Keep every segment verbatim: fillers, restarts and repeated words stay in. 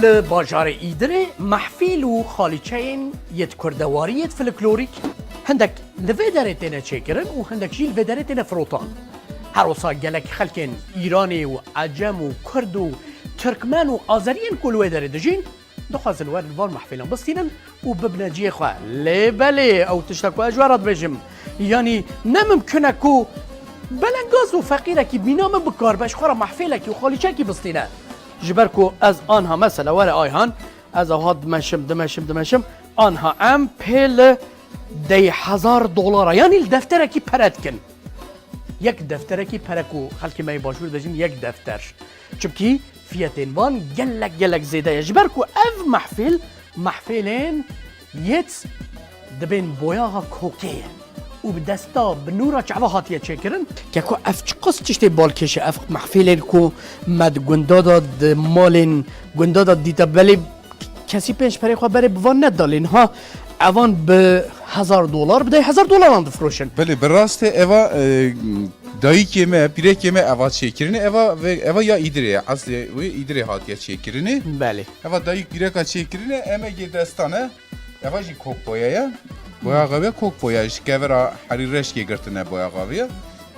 Li bajarê Îdirê mehfîl û xalîçeyên yêt kurdewarî yêt folklorîk hindek li vê derê têne çêkirin û hindek jî li vê derê têne firotan. Her wisa gelek xelkên Îranê û Ecem û Kurd û Tirkmen û Azeriyên ku li wê derê dijîn, dixwazin werin van mehfîlan bistînin û bibine cihê xwe. Lê belê, ew tişta ku ez ji we re dibêjim, yanî ne mimkun e ku belengaz û feqîrekî mîna min bikaribe ji xwe re mehfêlekî û xalîçekî bistîne. Ji ber ku ez anha mesela were Ayhan, ez ewha dimeşim, dimeşim, dimeşim, anha em pê li dey hezar dolara, yanî li defterekî pere dikin. Yek defterekî pere ku xelkê me yê başûr dibêjin yek defter. Çimkî fiyetên van gelek gelek zêde ye. Ji ber ku ev mehfîl, mehfêlên yêt dibên boyaxa kokê ye û bi desta, bi nûra çava hatiye çêkirin. Keko ev çiqas tiştê balkêş e, ev mehfîlên ku me di gunda de, di malên gunda de dîte, belê kesî pênc perê xwe berê bi van neda lê niha evan bi hezar dolar, bi dey hezar dolaran difiroşin. Belê, bi rastê eva, e, dayikê me, pîrekê me eva çêkirinê, eva ve-, eva ya Îdirê ye, eslê wê Îdirê hatiye çêkirinê. Belê. Eva dayik pîreka çêkirinê, em ê yê destan e, eva jî kok boya ye. Boya xaviye kok boya, ji kevira herî reşkê girtine boya xaviye.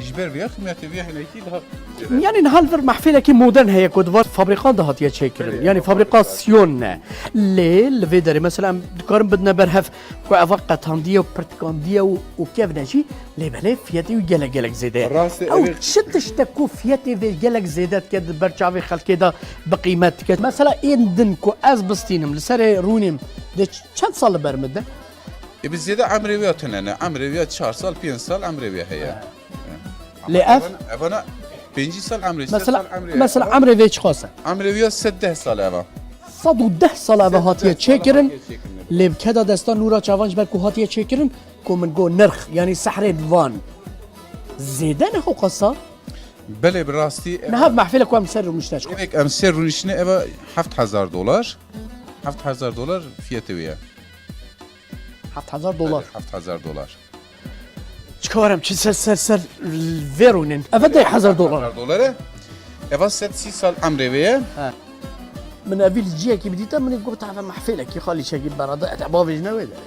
Ji ber vê ya qîmetê vê ya hinekî daha zêde. Yanî niha li vir mehfêlekî modern heye ku di van fabrîkan de hatiye çêkirin. Belê, yanî fabrîkasyon ne. Lê li vê derê mesela em dikarin bidine ber hev ku eva qetandiye û pirtikandiye û, û kevne jî, lê belê fiyetê wî gelek gelek zêde ye. Rast e, ew ê çi tişt e ku fiyetê vê gelek zêde dike di ber çavê xelkê de bi qîmet dike? Mesela ên din ku ez bistînim li serê rûnê min de ç-, çend sal li ber min de? E, bi zêde emrê wê ya tune ne. Emrê wê ya çar sal, pênc sal emrê wê heye. He. Lê ev? Evana, evana pêncî sal emrê, sed sal emrê. Mesela, mesela emrê vê çiqas e? Emrê wê ya sed deh sal eva. Sed û deh sal eva hatiye çêkirin. Lê bi keda destan nûra çavan ji ber ku hatiye çêkirin, ku min got nirx, yanî sehrê van zêde ne hoqasa? Belê, bi rastî. Niha mehfêle ku em ser rûniştine çiqas? Evek em ser rûniştine eva heft hezar dolar. Heft hezar dolar fiyetê wê ye. Heft hezar dolar. Belê, heft hezar dolar. Çikarim çi ser, ser, ser vê rûnin. Eve dey hezar dolar. Hezar dolar e. Eva sed sî sal emrê wê ye. He. Min evî li ciyekî bidîte, min ê got eve mehfêlekî xalîçekî berada, ete bavêjine wê derê.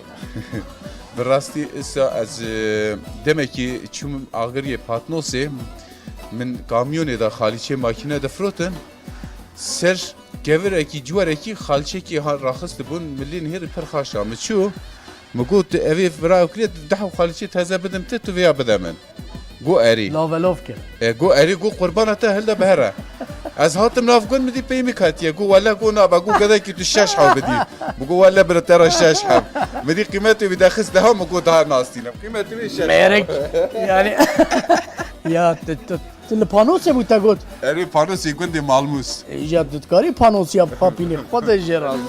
Bi rastî issa ez, e, demekî çûm agiriyê Patnosê, min kamyonê de xalîçê makîne difirotin. Ser kevirekî, ciwarekî xalçekî ha-, raxistibûn, milî nihêrî pir xaş a. Min çû, min got, "Evê vira ew kirê, deh xalçê teze bidim te, tu vêya bide min." Got, "Erî." Lavelov kir. E, got, "Erî," got, "qurbana te hilde bihere." Ez hatim nav gund, min dî peymî ketiye. Got, "Wele," got, "nabe," got, "gedekî tu şeş hew bidî." Min got, "Wele bira te re şeş hew." Min dî qîmetê wî dexist deha, min got, "Daha nastînim." Qîmetê wî şeş hew. Mêrik. Yanî, ya, tu, tu, Tu li Panosê bû te got? Erê, Panosê gundê Malmûs. E, ya tu dikarî Panosiya papîlê xwe de jê razî.